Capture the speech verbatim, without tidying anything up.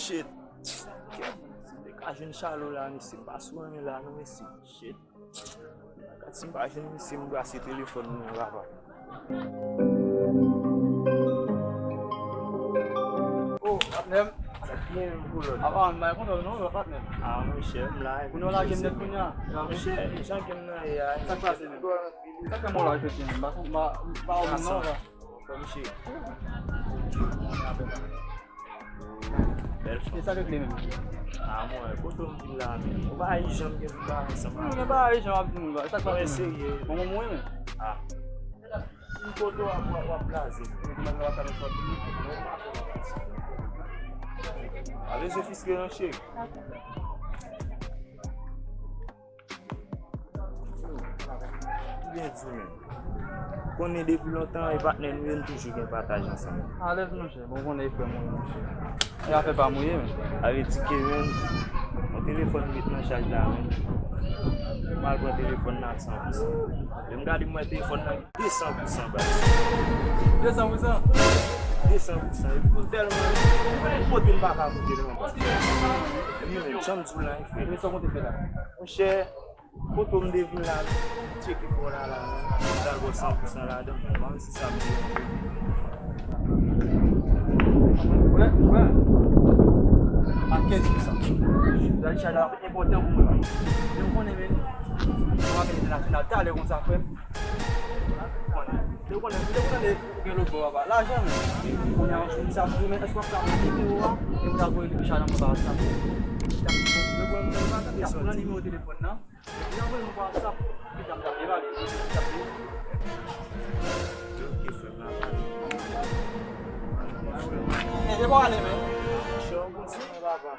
Shit. Si m te ka jwenn Chalo la, mesye, m pa sou anyen la, non, mesye. Shit. Gad, si m pa jwenn misye, m brase telefòn mwen, papa. Oh, patnè m. Sa k gen, Kolòn? Apa, m bay kontan non, patnè m. Ah, monchè, m la. Kounye w lage m nèt kounye a. Monchè, jan ke m nan ye a. Sa k pase menm? Sa k fè m w la jodi a menm? M pa, m pa, m pa wè w menm non, la. Kòm cheri. Bèl fanm. E sa k regle menm? Ah, mwen, kote w m vin la menm? Ou pa ijan m gen vin ba ansanm. Mwen gen pa ijan w ap di moun ba. Sa k pase menm? Mwen serye. Bon, mwen mouri menm. Ah. M kote w ap, w ap, w ap blaze. Mwen di mwen w ap fè nou sòti. A bezwen fiske non, cheri. Byen di menm. Konnen depi lontan, e patnè nou ye, nou toujou gen pataj ansanm. Alèz, monchè. Bon, konnen e frè mwen, monchè. E afè pa mwen ye, men. Sa vle di ke, men, yon telefòn ret nan chaj la, men. M al pran telefòn nan ak san pou san. Lè m gade, m wè telefòn nan de san pou san, baz. De san pou san? De san pou san. Epi pou tèlman, kote m pa ka koute non, baz. Epi menm, jan m di w la, frè. Men sa w konte fè la? Monchè, kote m te vin la, m tcheke kò la, la, m pral bò san pou san ladan, m pa wè si sa m di. Wè, wè. A kenz pou san. Sa, sa la enpòtan pou mwen. Men w konnen, men, yon apèl entènasyonal talè konsa, frè m. Ou konnen, ou konnen, ou konnen, ou gen lòt bò, papa. Lajan, men. Kounye a, m sa pou men, èske w ap ka pran nimewo a? E pou ta voye depi chalè mwen pa WhatsApp. Ou konnen, mwen pa tande, sa pou nan nimewo telefòn nan. Epi, anvoye nou pa WhatsApp. Epi, m t ap devale. M t ap devale. Ok, frè m, n a pale. E, se pa ale, men. Chè, w konn sa, papa.